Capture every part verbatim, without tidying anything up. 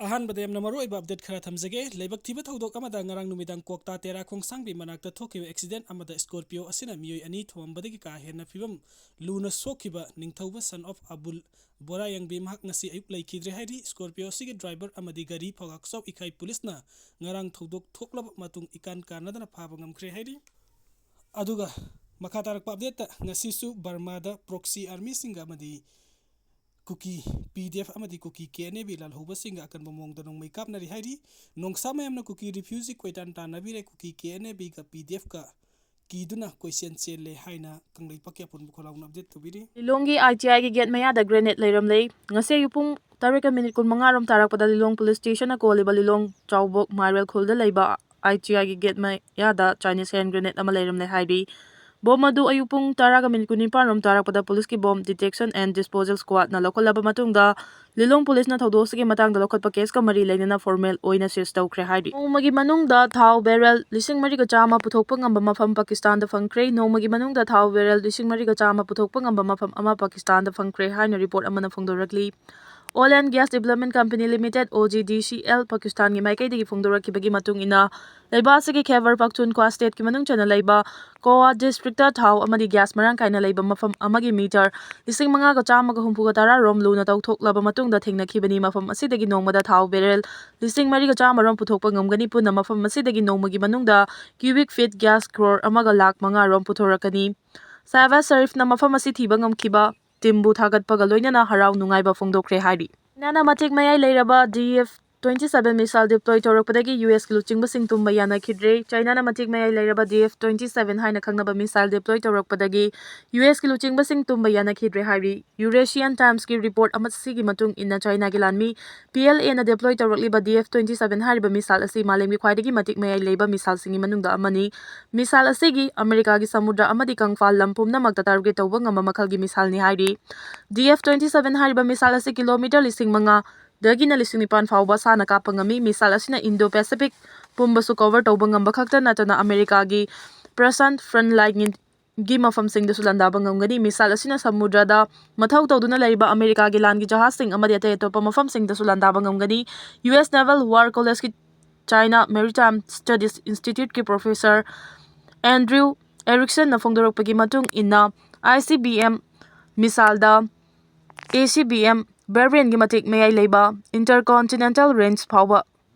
ꯑꯍꯥꯟꯕꯗ ꯌꯥꯝꯅ ꯃꯔꯨ ꯑꯣꯏꯕ ꯑꯞꯗꯦꯠ ꯈꯔ ꯊꯝꯖꯒꯦ꯫ ꯂꯥꯏꯕꯛ ꯊꯤꯕ ꯊꯧꯗꯣꯛ ꯑꯃꯗ ꯉꯔꯥꯡ ꯅꯨꯃꯤꯗꯥꯡ ꯀ꯭ꯋꯥꯛꯇꯥ ꯇꯦꯔꯥ ꯈꯣꯡꯁꯥꯡꯕꯤ ꯃꯅꯥꯛꯇ ꯊꯣꯛꯈꯤꯕ ꯑꯦꯛꯁꯤꯗꯦꯟ ꯑꯃꯗ ꯁ꯭ꯀꯣꯔꯄꯤꯌꯣ ꯑꯁꯤꯅ ꯃꯤꯑꯣꯏ ꯑꯅꯤ ꯊꯣꯝꯕꯗꯒꯤ ꯀꯥ ꯍꯦꯟꯅ ꯐꯤꯕꯝ ꯂꯨꯅ ꯁꯣꯛꯈꯤꯕ ꯅꯤꯡꯊꯧꯕ ꯁꯟ ꯑꯣꯐ ꯑꯕꯨꯜ ꯕꯣꯔꯥꯌꯥꯡꯕꯤ ꯃꯍꯥꯛ ꯉꯁꯤ ꯑꯌꯨꯛ ꯂꯩꯈꯤꯗ꯭ꯔꯦ ꯍꯥꯏꯔꯤ꯫ ꯁ꯭ꯀꯣꯔꯄꯤꯌꯣ ꯑꯁꯤꯒꯤ ꯗ꯭ꯔꯥꯏꯚꯔ ꯑꯃꯗꯤ ꯒꯥꯔꯤ ꯐꯥꯎꯒꯥꯛꯆꯥꯎ ꯏꯀꯥꯏ ꯄꯨꯂꯤꯁꯅ ꯉꯔꯥꯡ ꯊꯧꯗꯣꯛ ꯊꯣꯛꯂꯕ ꯃꯇꯨꯡ ꯏꯀꯥꯟ ꯀꯥꯟꯅꯗꯅ ꯐꯥꯕ ꯉꯝꯈ꯭ꯔꯦ ꯍꯥꯏꯔꯤ꯫ ꯑꯗꯨꯒ ꯃꯈꯥ ꯇꯥꯔꯛꯄ ꯑꯞꯗꯦꯠꯇ ꯉꯁꯤꯁꯨ ꯕꯔꯃꯥꯗ ꯄ꯭ꯔꯣꯛꯁꯤ ꯑꯥꯔꯃꯤꯁꯤꯡꯒ ꯑꯃꯗꯤ ꯀꯨꯀꯤ ꯄꯤ ꯗꯤ ꯑꯦꯐ ꯑꯃꯗꯤ ꯀꯨꯀꯤ ꯀꯦ ꯑꯦꯟ ꯑꯦ ꯕꯤ ꯂꯥꯜꯍꯧꯕꯁꯤꯡꯒ ꯑꯀꯟꯕ ꯃꯑꯣꯡꯗ ꯅꯣꯡꯃꯩ ꯀꯥꯞꯅꯔꯤ ꯍꯥꯏꯔꯤ꯫ ꯅꯣꯡꯁꯥ ꯃꯌꯥꯝꯅ ꯀꯨꯀꯤ ꯔꯤꯐ꯭ꯌꯨꯖꯤ ꯀꯣꯏꯇꯥꯟ ꯇꯥꯟꯅꯕꯤꯔꯦ꯫ ꯀꯨꯀꯤ ꯀꯦ ꯑꯦꯟ ꯑꯦ ꯕꯤꯒ ꯄꯤ ꯗꯤ ꯑꯦꯐꯀ ꯀꯤꯗꯨꯅ ꯀꯣꯏꯆꯦꯟ ꯆꯦꯜꯂꯦ ꯍꯥꯏꯅ ꯀꯪꯂꯩꯄꯥꯛꯀꯤ ꯑꯄꯨꯟꯕ ꯈꯣꯜꯂꯥꯎꯅ ꯑꯞꯗꯦꯠ ꯇꯧꯕꯤꯔꯤ꯫ ꯂꯤꯂꯣꯡꯒꯤ ꯑꯥꯏ ꯇꯤ ꯑꯥꯏꯒꯤ ꯒꯦꯠ ꯃꯌꯥꯗ ꯒ꯭ꯔꯦꯅꯦꯗ ꯂꯩꯔꯝꯂꯦ꯫ ꯉꯁꯤ ꯑꯌꯨꯛ ꯄꯨꯡ ꯇꯔꯦꯠꯀ ꯃꯤꯅꯤꯠ ꯀꯨꯟꯃꯉꯥ ꯔꯣꯝ ꯇꯥꯔꯛꯄꯗ ꯂꯤꯂꯣꯡ ꯄꯨꯂꯤꯁ ꯁ꯭ꯇꯦꯁꯟꯅ ꯀꯣꯜꯂꯤꯕ ꯂꯤꯂꯣꯡ ꯆꯥꯎꯕꯣꯛ ꯃꯥꯏꯔꯦꯜ ꯈꯨꯜꯗ ꯂꯩꯕ ꯑꯥꯏ ꯇꯤ ꯑꯥꯏꯒꯤ ꯒꯦꯠ ꯃꯌꯥꯗ ꯆꯥꯏꯅꯤꯁ ꯍꯦꯟ ꯒ꯭ꯔꯦꯅꯦꯗ ꯑꯃ ꯂꯩꯔꯝꯂꯦ ꯍꯥꯏꯔꯤ꯫ ꯕꯣꯝ ꯑꯗꯨ ꯑꯌꯨꯛ ꯄꯨꯡ ꯇꯔꯥꯒ ꯃꯤꯅꯤꯠ ꯀꯨꯟꯅꯤꯄꯥꯟ ꯔꯣꯝ ꯇꯥꯔꯛꯄꯗ ꯄꯨꯂꯤꯁꯀꯤ ꯕꯣꯝ ꯗꯤꯇꯦꯛꯁꯟ ꯑꯦꯟ ꯗꯤꯁꯄꯣꯖꯦꯜ ꯁ꯭ꯀ꯭ꯋꯥꯗꯅ ꯂꯧꯈꯠꯂꯕ ꯃꯇꯨꯡꯗ ꯂꯤꯂꯣꯡ ꯄꯨꯂꯤꯁꯅ ꯊꯧꯗꯣꯛ ꯑꯁꯤꯒꯤ ꯃꯇꯥꯡꯗ ꯂꯧꯈꯠꯄ ꯀꯦꯁꯀ ꯃꯔꯤ ꯂꯩꯅꯅ ꯐꯣꯔꯃꯦꯜ ꯑꯣꯏꯅ ꯁꯤꯖ ꯇꯧꯈ꯭ꯔꯦ ꯍꯥꯏꯔꯤ꯫ ꯅꯣꯡꯃꯒꯤ ꯃꯅꯨꯡꯗ ꯊꯥꯎ ꯕꯦꯔꯦꯜ ꯂꯤꯁꯤꯡ ꯃꯔꯤꯒ ꯆꯥꯝꯃ ꯄꯨꯊꯣꯛꯄ ꯉꯝꯕ ꯃꯐꯝ ꯄꯥꯀꯤꯁꯇꯥꯟꯗ ꯐꯪꯈ꯭ꯔꯦ꯫ ꯅꯣꯡꯃꯒꯤ ꯃꯅꯨꯡꯗ ꯊꯥꯎ ꯕꯦꯔꯦꯜ ꯂꯤꯁꯤꯡ ꯃꯔꯤꯒ ꯆꯥꯝꯃ ꯄꯨꯊꯣꯛꯄ ꯉꯝꯕ ꯃꯐꯝ ꯑꯃ ꯄꯥꯀꯤꯁꯇꯥꯟꯗ ꯐꯪꯈ꯭ꯔꯦ ꯍꯥꯏꯅ ꯔꯤꯄꯣꯔꯠ ꯑꯃꯅ ꯐꯣꯡꯗꯣꯔꯛꯂꯤ꯫ Oil and Gas Development Company Limited, ꯑꯣ ꯖꯤ ꯗꯤ ꯁꯤ ꯑꯦꯜ, ꯄꯥꯀꯤꯁꯇꯥꯟꯒꯤ ꯃꯥꯏꯀꯩꯗꯒꯤ ꯐꯣꯡꯗꯣꯔꯛꯈꯤꯕꯒꯤ ꯃꯇꯨꯡ ꯏꯟꯅ, ꯂꯩꯕꯥꯛ ꯑꯁꯤꯒꯤ ꯈꯦꯕꯔ ꯄꯥꯛꯇꯨꯟꯈ꯭ꯋꯥ ꯁ꯭ꯇꯦꯠꯀꯤ ꯃꯅꯨꯡ ꯆꯟꯅ ꯂꯩꯕ ꯀꯣꯋꯥ ꯗꯤꯁꯇ꯭ꯔꯤꯛꯇ ꯊꯥꯎ ꯑꯃꯗꯤ ꯒ꯭ꯌꯥꯁ ꯃꯔꯥꯡ ꯀꯥꯏꯅ ꯂꯩꯕ ꯃꯐꯝ ꯑꯃꯒꯤ ꯃꯤꯇꯔ ꯂꯤꯁꯤꯡ ꯃꯉꯥꯒ ꯆꯥꯝꯃꯒ ꯍꯨꯝꯐꯨꯒ ꯇꯔꯥ ꯔꯣꯝ ꯂꯨꯅ ꯇꯧꯊꯣꯛꯂꯕ ꯃꯇꯨꯡꯗ ꯊꯦꯡꯅꯈꯤꯕꯅꯤ꯫ ꯃꯐꯝ ꯑꯁꯤꯗꯒꯤ ꯅꯣꯡꯃꯗ ꯊꯥꯎ ꯕꯦꯔꯦꯜ ꯂꯤꯁꯤꯡ ꯃꯔꯤꯒ ꯆꯥꯝꯃ ꯔꯣꯝ ꯄꯨꯊꯣꯛꯄ ꯉꯝꯒꯅꯤ꯫ ꯄꯨꯟꯅ ꯃꯐꯝ ꯑꯁꯤꯗꯒꯤ ꯅꯣꯡꯃꯒꯤ ꯃꯅꯨꯡꯗ ꯀ꯭ꯌꯨꯕꯤꯛ ꯐꯤꯠ ꯒ꯭ꯌꯥꯁ ꯀ꯭ꯔꯣꯔ ꯑꯃꯒ ꯂꯥꯈ ꯃꯉꯥ ꯔꯣꯝ ꯄꯨꯊꯣꯔꯛꯀꯅꯤ꯫ ꯁꯥꯍꯕꯥꯖ ꯁꯔꯤꯐꯅ ꯃꯐꯝ ꯑꯁꯤ ꯊꯤꯕ ꯉꯝꯈꯤꯕ ꯇꯤꯝꯕꯨ ꯊꯥꯒꯠꯄꯒ ꯂꯣꯏꯅꯅ ꯍꯔꯥꯎ ꯅꯨꯡꯉꯥꯏꯕ ꯐꯣꯡꯗꯣꯛꯈ꯭ꯔꯦ ꯍꯥꯏꯔꯤ꯫ ꯆꯥꯏꯅꯥꯅ ꯃꯇꯤꯛ ꯃꯌꯥꯏ ꯂꯩꯔꯕ D F twenty seven missile deploy ꯇꯧꯔꯛꯄꯗꯒꯤ ꯌꯨ ꯑꯦꯁꯀꯤ ꯂꯨꯆꯤꯡꯕꯁꯤꯡ ꯇꯨꯝꯕ ꯌꯥꯅꯈꯤꯗ꯭ꯔꯦ꯫ ꯆꯥꯏꯅꯥꯅ ꯃꯇꯤꯛ ꯃꯌꯥꯏ ꯂꯩꯔꯕ ꯗꯤ ꯑꯦꯐ twenty seven ꯍꯥꯏꯅ ꯈꯪꯅꯕ missile deploy ꯇꯧꯔꯛꯄꯗꯒꯤ ꯌꯨ ꯑꯦꯁꯀꯤ ꯂꯨꯆꯤꯡꯕꯁꯤꯡ ꯇꯨꯝꯕ ꯌꯥꯅꯈꯤꯗ꯭ꯔꯦ ꯍꯥꯏꯔꯤ꯫ Eurasian Timesꯀꯤ ꯔꯤꯄꯣꯔꯠ ꯑꯁꯤꯒꯤ ꯃꯇꯨꯡ ꯏꯟꯅ, ꯆꯥꯏꯅꯥꯒꯤ ꯂꯥꯟꯃꯤ ꯄꯤ ꯑꯦꯜ ꯑꯦꯅ deploy ꯇꯧꯔꯛꯂꯤꯕ ꯗꯤ ꯑꯦꯐ twenty seven ꯍꯥꯏꯔꯤꯕ missile ꯑꯁꯤ ꯃꯥꯂꯦꯝꯒꯤ ꯈ꯭ꯋꯥꯏꯗꯒꯤ ꯃꯇꯤꯛ ꯃꯌꯥꯏ ꯂꯩꯕ missileꯁꯤꯡꯒꯤ ꯃꯅꯨꯡꯗ ꯑꯃꯅꯤ꯫ Missile ꯑꯁꯤꯒꯤ ꯑꯃꯦꯔꯤꯀꯥꯒꯤ ꯁꯃꯨꯗ꯭ꯔ ꯑꯃꯗꯤ ꯀꯪꯐꯥꯜ ꯂꯝ ꯄꯨꯝꯅꯃꯛꯇ target ꯇꯧꯕ ꯉꯝꯕ ꯃꯈꯜꯒꯤ missileꯅꯤ ꯍꯥꯏꯔꯤ꯫ ꯗꯤ ꯑꯦꯐ twenty seven ꯍꯥꯏꯔꯤꯕ missile ꯑꯁꯤ ꯀꯤꯂꯣꯃꯤꯇꯔ ꯂꯤꯁꯤꯡ ꯃꯉꯥ ꯗꯒꯤꯅ ꯂꯤꯁꯤꯡ ꯅꯤꯄꯥꯟ ꯐꯥꯎꯕ ꯁꯥꯡꯅ ꯀꯥꯞꯄ ꯉꯝꯃꯤ꯫ Missile ꯑꯁꯤꯅ Indo-Pacific ꯄꯨꯝꯕꯁꯨ cover ꯇꯧꯕ ꯉꯝꯕ ꯈꯛꯇ ꯅꯠꯇꯅ ꯑꯃꯦꯔꯤꯀꯥꯒꯤ Prashant Front Line ꯒꯤ ꯃꯐꯝꯁꯤꯡꯗꯁꯨ ꯂꯥꯟꯗꯥꯕ ꯉꯝꯒꯅꯤ꯫ Missile ꯑꯁꯤꯅ ꯁꯃꯨꯗ꯭ꯔꯗ ꯃꯊꯧ ꯇꯧꯗꯨꯅ ꯂꯩꯔꯤꯕ ꯑꯃꯦꯔꯤꯀꯥꯒꯤ ꯂꯥꯟꯒꯤ ꯖꯍꯥꯖꯁꯤꯡ ꯑꯃꯗꯤ ꯑꯇꯩ ꯑꯇꯣꯞꯄ ꯃꯐꯝꯁꯤꯡꯗꯁꯨ ꯂꯥꯟꯗꯥꯕ ꯉꯝꯒꯅꯤ꯫ U S Naval War Collegeꯀꯤ China Maritime Studies Instituteꯀꯤ professor Andrew Ericksonꯅ ꯐꯣꯡꯗꯣꯔꯛꯄꯒꯤ ꯃꯇꯨꯡ ꯏꯟꯅ, I C B M missileꯗ A C B M Variantꯀꯤ ꯃꯇꯤꯛ ꯃꯌꯥꯏ ꯂꯩꯕ, intercontinental range ꯐꯥꯎꯕ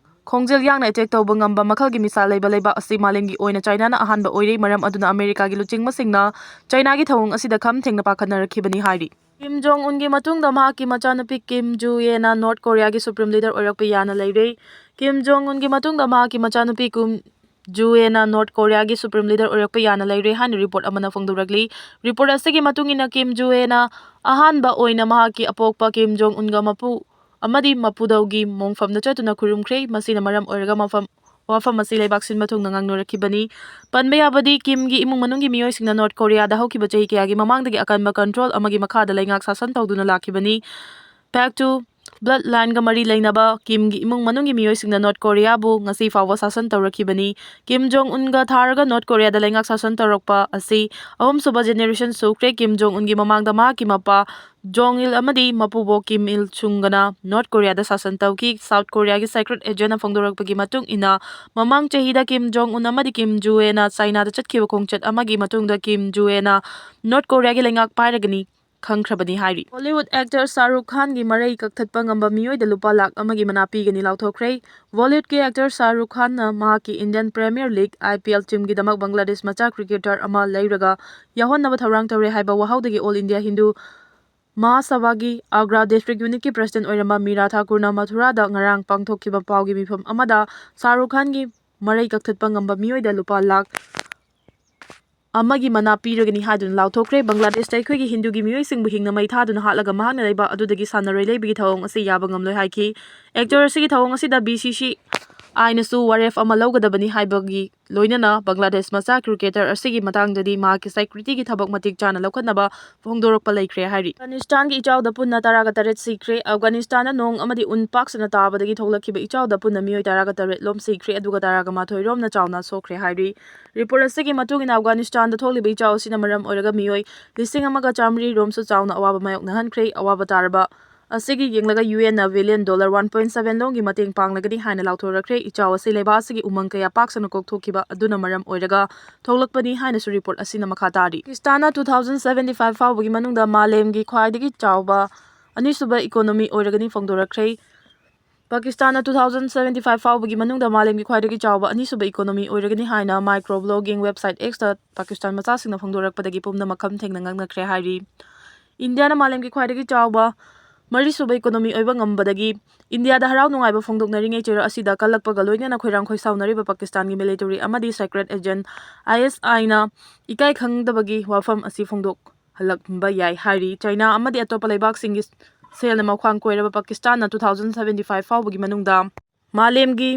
ꯈꯣꯡꯖꯦꯜ ꯌꯥꯡꯅ attack ꯇꯧꯕ ꯉꯝꯕ ꯃꯈꯜꯒꯤ missile ꯂꯩꯕ ꯂꯩꯕꯥꯛ ꯑꯁꯤ ꯃꯥꯂꯦꯝꯒꯤ ꯑꯣꯏꯅ ꯆꯥꯏꯅꯥꯅ ꯑꯍꯥꯟꯕ ꯑꯣꯏꯔꯤ꯫ ꯃꯔꯝ ꯑꯗꯨꯅ ꯑꯃꯦꯔꯤꯀꯥꯒꯤ ꯂꯨꯆꯤꯡꯕꯁꯤꯡꯅ ꯆꯥꯏꯅꯥꯒꯤ ꯊꯧꯑꯣꯡ ꯑꯁꯤꯗ ꯈꯝ ꯊꯦꯡꯅ ꯄꯥꯈꯠꯅꯔꯛꯈꯤꯕꯅꯤ ꯍꯥꯏꯔꯤ꯫ ꯀꯤꯝ ꯖꯣꯡ ꯎꯟꯒꯤ ꯃꯇꯨꯡꯗ ꯃꯍꯥꯛꯀꯤ ꯃꯆꯥꯅꯨꯄꯤ ꯀꯤꯝ ꯖꯨ ꯑꯦꯅ North Koreaꯒꯤ Supreme Leader ꯑꯣꯏꯔꯛꯄ ꯌꯥꯅ ꯂꯩꯔꯦ꯫ ꯀꯤꯝ ꯖꯣꯡ ꯎꯟꯒꯤ ꯃꯇꯨꯡꯗ ꯃꯍꯥꯛꯀꯤ ꯃꯆꯥꯅꯨꯄꯤ ꯀꯤꯝ ꯖꯨ ꯑꯦꯅ North Koreaꯒꯤ Supreme Leader ꯑꯣꯏꯔꯛꯄ ꯌꯥꯅ ꯂꯩꯔꯦ ꯍꯥꯏꯅ report ꯑꯃꯅ ꯐꯣꯡꯗꯣꯔꯛꯂꯤ꯫ Report ꯑꯁꯤꯒꯤ ꯃꯇꯨꯡ ꯏꯟꯅ, ꯀꯤꯝ ꯖꯨ ꯑꯦꯅ ꯑꯍꯥꯟꯕ ꯑꯣꯏꯅ ꯃꯍꯥꯛꯀꯤ ꯑꯄꯣꯛꯄ ꯀꯤꯝ ꯖꯣꯡ ꯎꯟꯒ ꯃꯄꯨ ꯑꯃꯗꯤ ꯃꯄꯨꯗꯧꯒꯤ ꯃꯣꯡꯐꯝꯗ ꯆꯠꯇꯨꯅ ꯈꯨꯔꯨꯝꯈ꯭ꯔꯦ꯫ ꯃꯁꯤꯅ ꯃꯔꯝ ꯑꯣꯏꯔꯒ ꯃꯐꯝ, ꯋꯥꯐꯝ ꯑꯁꯤ ꯂꯩꯕꯥꯛ ꯁꯤꯟꯕ ꯊꯨꯡꯅ ꯉꯥꯡꯅꯔꯛꯈꯤꯕꯅꯤ꯫ ꯄꯟꯕ ꯌꯥꯕꯗꯤ, ꯀꯤꯝꯒꯤ ꯏꯃꯨꯡ ꯃꯅꯨꯡꯒꯤ ꯃꯤꯑꯣꯏꯁꯤꯡꯅ North Koreaꯗ ꯍꯧꯈꯤꯕ ꯆꯍꯤ ꯀꯌꯥꯒꯤ ꯃꯃꯥꯡꯗꯒꯤ ꯑꯀꯟꯕ control ꯑꯃꯒꯤ ꯃꯈꯥꯗ ꯂꯩꯉꯥꯛ ꯁꯥꯁꯟ ꯇꯧꯗꯨꯅ ꯂꯥꯛꯈꯤꯕꯅꯤ꯫ Fact two: bloodlineꯒ ꯃꯔꯤ ꯂꯩꯅꯕ ꯀꯤꯝꯒꯤ ꯏꯃꯨꯡ ꯃꯅꯨꯡꯒꯤ ꯃꯤꯑꯣꯏꯁꯤꯡꯅ North Koreaꯕꯨ ꯉꯁꯤ ꯐꯥꯎꯕ ꯁꯥꯁꯟ ꯇꯧꯔꯛꯈꯤꯕꯅꯤ꯫ ꯀꯤꯝ ꯖꯣꯡ ꯎꯟꯒ ꯊꯥꯔꯒ North Koreaꯗ ꯂꯩꯉꯥꯛ ꯁꯥꯁꯟ ꯇꯧꯔꯛꯄ ꯑꯁꯤ ꯑꯍꯨꯝꯁꯨꯕ generation ꯁꯨꯈ꯭ꯔꯦ꯫ ꯀꯤꯝ ꯖꯣꯡ ꯎꯟꯒꯤ ꯃꯃꯥꯡꯗ ꯃꯍꯥꯛꯀꯤ ꯃꯄꯥ ꯖꯣꯡ ꯏꯜ ꯑꯃꯗꯤ ꯃꯄꯨꯕꯣꯛ ꯀꯤꯝ ꯏꯜ ꯁꯨꯡꯒꯅ North Koreaꯗ ꯁꯥꯁꯟ ꯇꯧꯈꯤ꯫ South Koreaꯒꯤ secret agentꯅ ꯐꯣꯡꯗꯣꯔꯛꯄꯒꯤ ꯃꯇꯨꯡ ꯏꯟꯅ, ꯃꯃꯥꯡ ꯆꯍꯤꯗ ꯀꯤꯝ ꯖꯣꯡ ꯎꯟ ꯑꯃꯗꯤ ꯀꯤꯝ ꯖꯨ ꯑꯦꯅ ꯆꯥꯏꯅꯥꯗ ꯆꯠꯈꯤꯕ ꯈꯣꯡꯆꯠ ꯑꯃꯒꯤ ꯃꯇꯨꯡꯗ ꯀꯤꯝ ꯖꯨ ꯑꯦꯅ North Koreaꯒꯤ ꯂꯩꯉꯥꯛ ꯄꯥꯏꯔꯒꯅꯤ ꯈꯪꯈ꯭ꯔꯕꯅꯤ ꯍꯥꯏꯔꯤ꯫ Bollywood actor ꯁꯥꯍ ꯔꯨꯈ ꯈꯥꯟꯒꯤ ꯃꯔꯩ ꯀꯛꯊꯠꯄ ꯉꯝꯕ ꯃꯤꯑꯣꯏꯗ ꯂꯨꯄꯥ ꯂꯥꯈ ꯑꯃꯒꯤ ꯃꯅꯥ ꯄꯤꯒꯅꯤ ꯂꯥꯎꯊꯣꯛꯈ꯭ꯔꯦ꯫ Bollywoodꯀꯤ actor ꯁꯥꯍ ꯔꯨꯈ ꯈꯥꯟꯅ ꯃꯍꯥꯛꯀꯤ Indian Premier League, I P L teamꯒꯤꯗꯃꯛ Bangladesh ꯃꯆꯥ cricketer ꯑꯃ ꯂꯩꯔꯒ ꯌꯥꯎꯍꯟꯅꯕ ꯊꯧꯔꯥꯡ ꯇꯧꯔꯦ ꯍꯥꯏꯕ ꯋꯥꯍꯧꯗꯒꯤ All India Hindu Mahasabhaꯒꯤ Agra District Unitꯀꯤ President ꯑꯣꯏꯔꯝꯕ ꯃꯤꯔꯥ ꯊꯥꯀꯨꯔꯅ ꯃꯊꯨꯔꯥꯗ ꯉꯔꯥꯡ ꯄꯥꯡꯊꯣꯛꯈꯤꯕ ꯄꯥꯎꯒꯤ ꯃꯤꯐꯝ ꯑꯃꯗ ꯁꯥꯍ ꯔꯨꯈ ꯈꯥꯟꯒꯤ ꯃꯔꯩ ꯀꯛꯊꯠꯄ ꯉꯝꯕ ꯃꯤꯑꯣꯏꯗ ꯂꯨꯄꯥ ꯂꯥꯈ ꯑꯃꯒꯤ ꯃꯅꯥ ꯄꯤꯔꯒꯅꯤ ꯍꯥꯏꯗꯨꯅ ꯂꯥꯎꯊꯣꯛꯈ꯭ꯔꯦ꯫ ꯕꯪꯒ꯭ꯂꯥꯗꯦꯁꯇ ꯑꯩꯈꯣꯏꯒꯤ ꯍꯤꯟꯗꯨꯒꯤ ꯃꯤꯑꯣꯏꯁꯤꯡꯕꯨ ꯍꯤꯡꯅ ꯃꯩ ꯊꯥꯗꯨꯅ ꯍꯥꯠꯂꯒ ꯃꯍꯥꯛꯅ ꯂꯩꯕꯥꯛ ꯑꯗꯨꯗꯒꯤ ꯁꯥꯟꯅꯔꯣꯏ ꯂꯩꯕꯒꯤ ꯊꯧꯑꯣꯡ ꯑꯁꯤ ꯌꯥꯕ ꯉꯝꯂꯣꯏ ꯍꯥꯏꯈꯤ꯫ Actor ꯑꯁꯤꯒꯤ ꯊꯧꯑꯣꯡ ꯑꯁꯤꯗ B C C ꯑꯥꯏꯟꯅꯁꯨ ꯋꯥꯔꯦꯞ ꯑꯃ ꯂꯧꯒꯗꯕꯅꯤ ꯍꯥꯏꯕꯒꯤ ꯂꯣꯏꯅꯅ ꯕꯪꯒ꯭ꯂꯥꯗꯦꯁ ꯃꯆꯥ ꯀ꯭ꯔꯤꯀꯦꯇꯔ ꯑꯁꯤꯒꯤ ꯃꯇꯥꯡꯗꯗꯤ ꯃꯍꯥꯛꯀꯤ ꯁꯦꯀ꯭ꯌꯨꯔꯤꯇꯤꯒꯤ ꯊꯕꯛ ꯃꯇꯤꯛ ꯆꯥꯅ ꯂꯧꯈꯠꯅꯕ ꯐꯣꯡꯗꯣꯔꯛꯄ ꯂꯩꯈ꯭ꯔꯦ ꯍꯥꯏꯔꯤ꯫ ꯑꯐꯒꯥꯅꯤꯁꯇꯥꯟꯒꯤ ꯏꯆꯥꯎꯗ ꯄꯨꯟꯅ ꯇꯔꯥꯒ ꯇꯔꯦꯠ ꯁꯤꯈ꯭ꯔꯦ꯫ ꯑꯐꯒꯥꯅꯤꯁꯇꯥꯟꯗ ꯅꯣꯡ ꯑꯃꯗꯤ ꯎꯟ ꯄꯥꯛ ꯁꯟꯅ ꯇꯥꯕꯗꯒꯤ ꯊꯣꯛꯂꯛꯈꯤꯕ ꯏꯆꯥꯎꯗ ꯄꯨꯟꯅ ꯃꯤꯑꯣꯏ ꯇꯔꯥꯒ ꯇꯔꯦꯠ ꯂꯣꯝ ꯁꯤꯈ꯭ꯔꯦ, ꯑꯗꯨꯒ ꯇꯔꯥꯒ ꯃꯥꯊꯣꯏ ꯔꯣꯝꯅ ꯆꯥꯎꯅ ꯁꯣꯛꯈ꯭ꯔꯦ ꯍꯥꯏꯔꯤ꯫ ꯔꯤꯄꯣꯔꯠ ꯑꯁꯤꯒꯤ ꯃꯇꯨꯡ ꯏꯟꯅ ꯑꯐꯒꯥꯅꯤꯁꯇꯥꯟꯗ ꯊꯣꯛꯂꯤꯕ ꯏꯆꯥꯎ ꯑꯁꯤꯅ ꯃꯔꯝ ꯑꯣꯏꯔꯒ ꯃꯤꯑꯣꯏ ꯂꯤꯁꯤꯡ ꯑꯃꯒ ꯆꯥꯃꯔꯤ ꯔꯣꯝꯁꯨ ꯆꯥꯎꯅ ꯑꯋꯥꯕ ꯃꯥꯌꯣꯛꯅꯍꯟꯈ꯭ꯔꯦ꯫ ꯑꯋꯥꯕ ꯇꯥꯔꯕ ꯑꯁꯤꯒꯤ ꯌꯦꯡꯂꯒ ꯌꯨ ꯑꯦꯟꯅ billion dollar one point seven ꯂꯣꯝꯒꯤ ꯃꯇꯦꯡ ꯄꯥꯡꯂꯒꯅꯤ ꯍꯥꯏꯅ ꯂꯥꯎꯊꯣꯔꯛꯈ꯭ꯔꯦ꯫ ꯏꯆꯥꯎ ꯑꯁꯤ ꯂꯩꯕꯥꯛ ꯑꯁꯤꯒꯤ ꯎꯃꯪ ꯀꯌꯥ ꯄꯥꯛ ꯁꯟꯅ ꯀꯣꯛꯊꯣꯛꯈꯤꯕ ꯑꯗꯨꯅ ꯃꯔꯝ ꯑꯣꯏꯔꯒ ꯊꯣꯛꯂꯛꯄꯅꯤ ꯍꯥꯏꯅꯁꯨ ꯔꯤꯄꯣꯔꯠ ꯑꯁꯤꯅ ꯃꯈꯥ ꯇꯥꯔꯤ꯫ ꯄꯥꯀꯤꯁꯇꯥꯟꯅ ꯇꯨ ꯊꯥꯎꯖꯟ ꯁꯚꯦꯟꯇꯤ ꯐꯥꯏꯚ ꯐꯥꯎꯕꯒꯤ ꯃꯅꯨꯡꯗ ꯃꯥꯂꯦꯝꯒꯤ ꯈ꯭ꯋꯥꯏꯗꯒꯤ ꯆꯥꯎꯕ ꯑꯅꯤꯁꯨꯕ ꯏꯀꯣꯅꯣꯃꯤ ꯑꯣꯏꯔꯒꯅꯤ ꯐꯣꯡꯗꯣꯔꯛꯈ꯭ꯔꯦ꯫ ꯄꯥꯀꯤꯁꯇꯥꯟꯅ ꯇꯨ ꯊꯥꯎꯖꯟ ꯁꯚꯦꯟꯇꯤ ꯐꯥꯏꯚ ꯐꯥꯎꯕꯒꯤ ꯃꯅꯨꯡꯗ ꯃꯥꯂꯦꯝꯒꯤ ꯈ꯭ꯋꯥꯏꯗꯒꯤ ꯆꯥꯎꯕ ꯑꯅꯤꯁꯨꯕ ꯏꯀꯣꯅꯣꯃꯤ ꯑꯣꯏꯔꯒꯅꯤ ꯍꯥꯏꯅ ꯃꯥꯏꯀ꯭ꯔꯣ ꯕ꯭ꯂꯣꯒꯤꯡ ꯋꯦꯕꯁꯥꯏꯠ X ꯇ ꯄꯥꯀꯤꯁꯇꯥꯟ ꯃꯆꯥꯁꯤꯡꯅ ꯐꯣꯡꯗꯣꯔꯛꯄꯗꯒꯤ ꯄꯨꯝꯅꯃꯛ ꯈꯝ ꯊꯦꯡꯅ ꯉꯛꯅꯈ꯭ꯔꯦ ꯍꯥꯏꯔꯤ꯫ ꯏꯟꯗꯤꯌꯥꯅ ꯃꯥꯂꯦꯝꯒꯤ ꯈ꯭ꯋꯥꯏꯗꯒꯤ ꯆꯥꯎꯕ ꯃꯔꯤꯁꯨꯕ ꯏꯀꯣꯅꯣꯃꯤ ꯑꯣꯏꯕ ꯉꯝꯕꯗꯒꯤ ꯏꯟꯗꯤꯌꯥꯗ ꯍꯔꯥꯎ ꯅꯨꯡꯉꯥꯏꯕ ꯐꯣꯡꯗꯣꯛꯅꯔꯤꯉꯩ ꯆꯩꯔꯛ ꯑꯁꯤꯗ ꯀꯜꯂꯛꯄꯒ ꯂꯣꯏꯅꯅ ꯈꯣꯏꯔꯥꯡ ꯈꯣꯏꯁꯥꯎꯅꯔꯤꯕ ꯄꯥꯀꯤꯁꯇꯥꯟꯒꯤ ꯃꯤꯂꯤꯇꯔꯤ ꯑꯃꯗꯤ ꯁꯦꯀ꯭ꯔꯦꯠ ꯑꯦꯖꯦꯟ ISI ꯅ ꯏꯀꯥꯏ ꯈꯪꯗꯕꯒꯤ ꯋꯥꯐꯝ ꯑꯁꯤ ꯐꯣꯡꯗꯣꯛꯍꯜꯂꯛꯄ ꯌꯥꯏ ꯍꯥꯏꯔꯤ꯫ ꯆꯥꯏꯅꯥ ꯑꯃꯗꯤ ꯑꯇꯣꯞꯄ ꯂꯩꯕꯥꯛꯁꯤꯡꯒꯤ ꯁꯦꯜꯅ ꯃꯈ꯭ꯋꯥꯡ ꯀꯣꯏꯔꯕ ꯄꯥꯀꯤꯁꯇꯥꯟꯅ ꯇꯨ ꯊꯥꯎꯖꯟ ꯁꯚꯦꯟꯇꯤ ꯐꯥꯏꯚ ꯐꯥꯎꯕꯒꯤ ꯃꯅꯨꯡꯗ ꯃꯥꯂꯦꯝꯒꯤ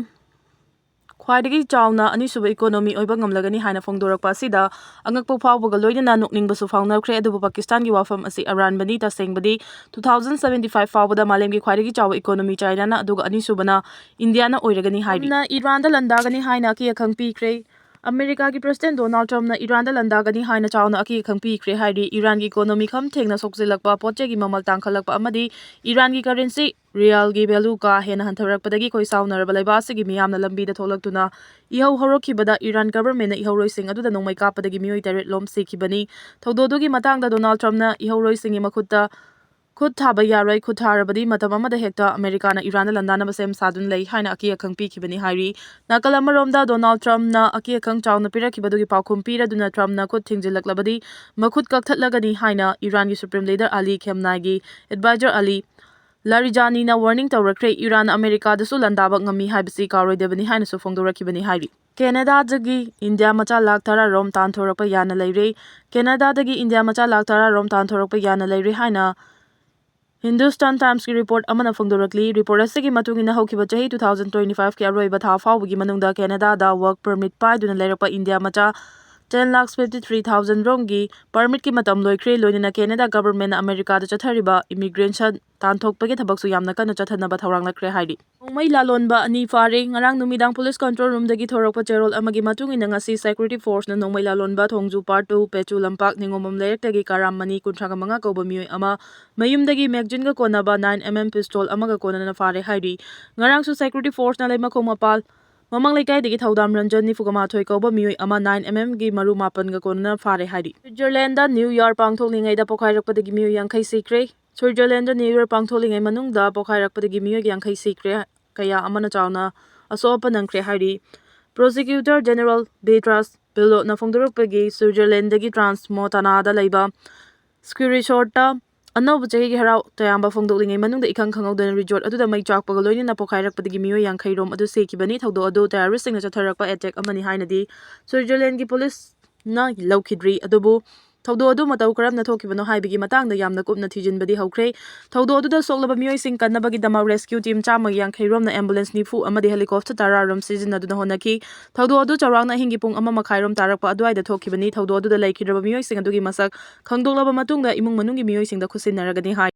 ꯈ꯭ꯋꯥꯏꯗꯒꯤ ꯆꯥꯎꯅ ꯑꯅꯤꯁꯨꯕ ꯏꯀꯣꯅꯣꯃꯤ ꯑꯣꯏꯕ ꯉꯝꯂꯒꯅꯤ ꯍꯥꯏꯅ ꯐꯣꯡꯗꯣꯔꯛꯄ ꯑꯁꯤꯗ ꯑꯉꯛꯄ ꯐꯥꯎꯕꯒ ꯂꯣꯏꯅꯅ ꯅꯣꯛꯅꯤꯡꯕꯁꯨ ꯐꯥꯎꯅꯈ꯭ꯔꯦ꯫ ꯑꯗꯨꯕꯨ ꯄꯥꯀꯤꯁꯇꯥꯟꯒꯤ ꯋꯥꯐꯝ ꯑꯁꯤ ꯑꯔꯥꯟꯕꯅꯤ꯫ ꯇꯁꯦꯡꯕꯗꯤ ꯇꯨ ꯊꯥꯎꯖꯟ ꯁꯚꯦꯟꯇꯤ ꯐꯥꯏꯚ ꯐꯥꯎꯕꯗ ꯃꯥꯂꯦꯝꯒꯤ ꯈ꯭ꯋꯥꯏꯗꯒꯤ ꯆꯥꯎꯕ ꯏꯀꯣꯅꯣꯃꯤ ꯆꯥꯏꯅꯥꯅ, ꯑꯗꯨꯒ ꯑꯅꯤꯁꯨꯕꯅ ꯏꯟꯗꯤꯌꯥꯅ ꯑꯣꯏꯔꯒꯅꯤ ꯍꯥꯏꯔꯤ꯫ ꯇ꯭ꯔꯝꯞꯅ ꯏꯔꯥꯟꯗ ꯂꯥꯟꯗꯥꯒꯅꯤ ꯍꯥꯏꯅ ꯑꯀꯤ ꯑꯈꯪ ꯄꯤꯈ꯭ꯔꯦ꯫ ꯑꯃꯦꯔꯤꯀꯥꯒꯤ ꯄ꯭ꯔꯦꯁꯤꯗꯦꯟꯠ ꯗꯣꯅꯥꯜꯗ ꯇ꯭ꯔꯝꯞꯅ ꯏꯔꯥꯟꯗ ꯂꯥꯟꯗꯥꯒꯅꯤ ꯍꯥꯏꯅ ꯆꯥꯎꯅ ꯑꯀꯤ ꯑꯈꯪ ꯄꯤꯈ꯭ꯔꯦ ꯍꯥꯏꯔꯤ꯫ ꯏꯔꯥꯟꯒꯤ ꯏꯀꯣꯅꯣꯃꯤ ꯈꯝ ꯊꯦꯡꯅ ꯁꯣꯛꯆꯤꯜꯂꯛꯄ, ꯄꯣꯠ ꯆꯩꯒꯤ ꯃꯃꯜ ꯇꯥꯡꯈꯠꯂꯛꯄ ꯑꯃꯗꯤ ꯏꯔꯥꯟꯒꯤ ꯀꯔꯦꯟꯁꯤ ꯔꯤꯌꯥꯜꯒꯤ ꯚꯦꯂꯨ ꯀꯥ ꯍꯦꯟꯅ ꯍꯟꯊꯔꯛꯄꯗꯒꯤ ꯈꯣꯏꯁꯥꯎꯅꯔꯕ ꯂꯩꯕꯥꯛ ꯑꯁꯤꯒꯤ ꯃꯤꯌꯥꯝꯅ ꯂꯝꯕꯤꯗ ꯊꯣꯛꯂꯛꯇꯨꯅ ꯏꯍꯧ ꯍꯧꯔꯛꯈꯤꯕꯗ ꯏꯔꯥꯟ ꯒꯚꯔꯟꯃꯦꯟꯠꯅ ꯏꯍꯧꯔꯣꯏꯁꯤꯡ ꯑꯗꯨꯗ ꯅꯣꯡꯃꯩ ꯀꯥꯞꯄꯗꯒꯤ ꯃꯤꯑꯣꯏ ꯇꯔꯦꯠ ꯂꯣꯝ ꯁꯤꯈꯤꯕꯅꯤ꯫ ꯊꯧꯗꯣꯛ ꯑꯗꯨꯒꯤ ꯃꯇꯥꯡꯗ ꯗꯣꯅꯥꯜꯗ ꯇ꯭ꯔꯝꯞꯅ ꯏꯍꯧꯔꯣꯏꯁꯤꯡꯒꯤ ꯃꯈꯨꯠꯇ ꯈꯨꯠ ꯊꯥꯕ ꯌꯥꯔꯣꯏ, ꯈꯨꯠ ꯊꯥꯔꯕꯗꯤ ꯃꯇꯝ ꯑꯃꯗ ꯍꯦꯛꯇ ꯑꯃꯦꯔꯤꯀꯥꯅ ꯏꯔꯥꯟꯗ ꯂꯥꯟꯗꯥꯅꯕ ꯁꯦꯝ ꯁꯥꯗꯨꯅ ꯂꯩ ꯍꯥꯏꯅ ꯑꯀꯤ ꯑꯈꯪ ꯄꯤꯈꯤꯕꯅꯤ ꯍꯥꯏꯔꯤ꯫ ꯅꯥꯀꯜ ꯑꯃꯔꯣꯝꯗ ꯗꯣꯅꯥꯜꯗ ꯇ꯭ꯔꯝꯞꯅ ꯑꯀꯤ ꯑꯈꯪ ꯆꯥꯎꯅ ꯄꯤꯔꯛꯈꯤꯕꯗꯨꯒꯤ ꯄꯥꯎꯈꯨꯝ ꯄꯤꯔꯗꯨꯅ ꯇ꯭ꯔꯝꯞꯅ ꯈꯨꯠ ꯊꯤꯡꯖꯤꯜꯂꯛꯂꯕꯗꯤ ꯃꯈꯨꯠ ꯀꯛꯊꯠꯂꯒꯅꯤ ꯍꯥꯏꯅ ꯏꯔꯥꯟꯒꯤ ꯁꯨꯄ꯭ꯔꯤꯝ ꯂꯤꯗꯔ ꯑꯂꯤ ꯈꯦꯝꯅꯥꯏꯒꯤ ꯑꯦꯗꯚꯥꯏꯖꯔ ꯑꯂꯤ ꯂꯥꯔꯤꯖꯥꯅꯤꯅ ꯋꯥꯔꯅꯤꯡ ꯇꯧꯔꯛꯈ꯭ꯔꯦ꯫ ꯏꯔꯥꯟ ꯑꯃꯦꯔꯤꯀꯥꯗꯁꯨ ꯂꯥꯟꯗꯥꯕ ꯉꯝꯃꯤ ꯍꯥꯏꯕꯁꯤ ꯀꯥꯎꯔꯣꯏꯗꯕꯅꯤ ꯍꯥꯏꯅꯁꯨ ꯐꯣꯡꯗꯣꯔꯛꯈꯤꯕꯅꯤ ꯍꯥꯏꯔꯤ꯫ ꯀꯦꯅꯦꯗꯥꯗꯒꯤ ꯏꯟꯗꯤꯌꯥ ꯃꯆꯥ ꯂꯥꯈ ꯇꯔꯥ ꯔꯣꯝ ꯇꯥꯟꯊꯣꯔꯛꯄ ꯌꯥꯅ ꯂꯩꯔꯦ꯫ ꯀꯦꯅꯦꯗꯥꯗꯒꯤ ꯏꯟꯗꯤꯌꯥ ꯃꯆꯥ ꯂꯥꯈ ꯇꯔꯥ ꯔꯣꯝ ꯇꯥꯟꯊꯣꯔꯛꯄ ꯌꯥꯅ ꯂꯩꯔꯦ ꯍꯥꯏꯅ Hindustan Timesꯀꯤ report ꯑꯃꯅ ꯐꯣꯡꯗꯣꯔꯛꯂꯤ꯫ Report ꯑꯁꯤꯒꯤ ꯃꯇꯨꯡ ꯏꯟꯅ, ꯍꯧꯈꯤꯕ ꯆꯍꯤ two thousand twenty fiveꯀꯤ ꯑꯔꯣꯏꯕ ꯊꯥ ꯐꯥꯎꯕꯒꯤ ꯃꯅꯨꯡꯗ Canadaꯗ work permit ꯄꯥꯏꯗꯨꯅ ꯂꯩꯔꯛꯄ ꯏꯟꯗꯤꯌꯥ ꯃꯆꯥ ten lakh fifty three thousand ꯔꯣꯝꯒꯤ permitꯀꯤ ꯃꯇꯝ ꯂꯣꯏꯈ꯭ꯔꯦ꯫ ꯂꯣꯏꯅꯅ Canada governmentꯅ ꯑꯃꯦꯔꯤꯀꯥꯗ ꯆꯠꯊꯔꯤꯕ immigration ꯇꯥꯟꯊꯣꯛꯄꯒꯤ ꯊꯕꯛꯁꯨ ꯌꯥꯝꯅ ꯀꯟꯅ ꯆꯠꯊꯅꯕ ꯊꯧꯔꯥꯡꯂꯛꯈ꯭ꯔꯦ ꯍꯥꯏꯔꯤ꯫ ꯅꯣꯡꯃꯩ ꯂꯥꯂꯣꯟꯕ ꯑꯅꯤ ꯐꯥꯔꯦ꯫ ꯉꯔꯥꯡ ꯅꯨꯃꯤꯗꯥꯡ police control roomꯗꯒꯤ ꯊꯣꯔꯛꯄ ꯆꯦꯔꯣꯜ ꯑꯃꯒꯤ ꯃꯇꯨꯡ ꯏꯟꯅ, ꯉꯁꯤ security forceꯅ ꯅꯣꯡꯃꯩ ꯂꯥꯂꯣꯟꯕ ꯊꯣꯡꯖꯨ part two ꯄꯦꯆꯨ ꯂꯝꯄꯥꯛ ꯅꯤꯉꯣꯝꯕꯝ ꯂꯩꯔꯛꯇꯒꯤ ꯀꯥꯔꯥꯝ ꯃꯅꯤ, ꯀꯨꯟꯊ꯭ꯔꯥ ꯃꯉꯥ ꯀꯧꯕ ꯃꯤꯑꯣꯏ ꯑꯃ ꯃꯌꯨꯝꯗꯒꯤ magazineꯒ ꯀꯣꯟꯅꯕ nine M M pistol ꯑꯃꯒ ꯀꯣꯟꯅꯅ ꯐꯥꯔꯦ ꯍꯥꯏꯔꯤ꯫ ꯉꯔꯥꯡꯁꯨ security forceꯅ ꯂꯩꯃꯈꯣꯡ ꯃꯄꯥꯜ ꯃꯃꯥꯡ ꯂꯩꯀꯥꯏꯗꯒꯤ ꯊꯧꯗꯥꯝ ꯔꯟꯖꯟ, ꯅꯤꯐꯨ ꯃꯥꯊꯣꯏ ꯀꯧꯕ ꯃꯤꯑꯣꯏ ꯑꯃ nine M Mꯒꯤ ꯃꯔꯨ ꯃꯥꯄꯟꯒ ꯀꯣꯟꯅꯅ ꯐꯥꯔꯦ ꯍꯥꯏꯔꯤ꯫ Switzerlandꯗ New Year ꯄꯥꯡꯊꯣꯛꯂꯤꯉꯩꯗ ꯄꯣꯈꯥꯏꯔꯛꯄꯗꯒꯤ ꯃꯤꯑꯣꯏ ꯌꯥꯡꯈꯩ ꯁꯤꯈ꯭ꯔꯦ꯫ Switzerlandꯗ New Year ꯄꯥꯡꯊꯣꯛꯂꯤꯉꯩ ꯃꯅꯨꯡꯗ ꯄꯣꯈꯥꯏꯔꯛꯄꯗꯒꯤ ꯃꯤꯑꯣꯏ ꯌꯥꯡꯈꯩ ꯁꯤꯈ꯭ꯔꯦ꯫ ꯀꯌꯥ ꯑꯃꯅ ꯆꯥꯎꯅ ꯑꯁꯣꯛ ꯑꯄꯟ ꯅꯪꯈ꯭ꯔꯦ ꯍꯥꯏꯔꯤ꯫ Prosecutor General Beatrice Bellotꯅ ꯐꯣꯡꯗꯣꯔꯛꯄꯒꯤ, Switzerlandꯗꯒꯤ Transmontanaꯗ ꯂꯩꯕ ski resortꯇ ꯑꯅꯧꯕ ꯆꯍꯤꯒꯤ ꯍꯔꯥꯎ ꯇꯌꯥꯝꯕ ꯐꯣꯡꯗꯣꯛꯂꯤꯉꯩ ꯃꯅꯨꯡꯗ ꯏꯈꯪ ꯈꯪꯍꯧꯗꯅ resort ꯑꯗꯨꯗ ꯃꯩ ꯆꯥꯛꯄꯒ ꯂꯣꯏꯅꯅ ꯄꯣꯈꯥꯏꯔꯛꯄꯗꯒꯤ ꯃꯤꯑꯣꯏ ꯌꯥꯡꯈꯩ ꯔꯣꯝ ꯑꯗꯨ ꯁꯤꯈꯤꯕꯅꯤ꯫ ꯊꯧꯗꯣꯛ ꯑꯗꯨ terroristꯁꯤꯡꯅ ꯆꯠꯊꯔꯛꯄ attack ꯑꯃꯅꯤ ꯍꯥꯏꯅꯗꯤ Switzerlandꯒꯤ policeꯅ ꯂꯧꯈꯤꯗ꯭ꯔꯤ꯫ ꯑꯗꯨꯕꯨ ꯊꯧꯗꯣꯛ ꯑꯗꯨ ꯃꯇꯧ ꯀꯔꯝꯅ ꯊꯣꯛꯈꯤꯕꯅꯣ ꯍꯥꯏꯕꯒꯤ ꯃꯇꯥꯡꯗ ꯌꯥꯝꯅ ꯀꯨꯞꯅ ꯊꯤꯖꯤꯟꯕꯗꯤ ꯍꯧꯈ꯭ꯔꯦ꯫ ꯊꯧꯗꯣꯛ ꯑꯗꯨꯗ ꯁꯣꯛꯂꯕ ꯃꯤꯑꯣꯏꯁꯤꯡ ꯀꯟꯅꯕꯒꯤꯗꯃꯛ rescue team ꯆꯥꯝꯃꯒ ꯌꯥꯡꯈꯩ ꯔꯣꯝꯅ ambulance ꯅꯤꯐꯨ ꯑꯃꯗꯤ helicopter ꯇꯔꯥ ꯔꯣꯝ ꯁꯤꯖꯤꯟꯅꯗꯨꯅ ꯍꯣꯠꯅꯈꯤ꯫ ꯊꯧꯗꯣꯛ ꯑꯗꯨ ꯆꯥꯎꯔꯥꯛꯅ ꯑꯍꯤꯡꯒꯤ ꯄꯨꯡ ꯑꯃ ꯃꯈꯥꯏ ꯔꯣꯝ ꯇꯥꯔꯛꯄ ꯑꯗꯨꯋꯥꯏꯗ ꯊꯣꯛꯈꯤꯕꯅꯤ꯫ ꯊꯧꯗꯣꯛ ꯑꯗꯨꯗ ꯂꯩꯈꯤꯗ꯭ꯔꯕ ꯃꯤꯑꯣꯏꯁꯤꯡ ꯑꯗꯨꯒꯤ ꯃꯁꯛ ꯈꯪꯗꯣꯛꯂꯕ ꯃꯇꯨꯡꯗ ꯏꯃꯨꯡ ꯃꯅꯨꯡꯒꯤ ꯃꯤꯑꯣꯏꯁꯤꯡꯗ ꯈꯨꯠꯁꯤꯟꯅꯔꯒꯅꯤ ꯍꯥꯏ꯫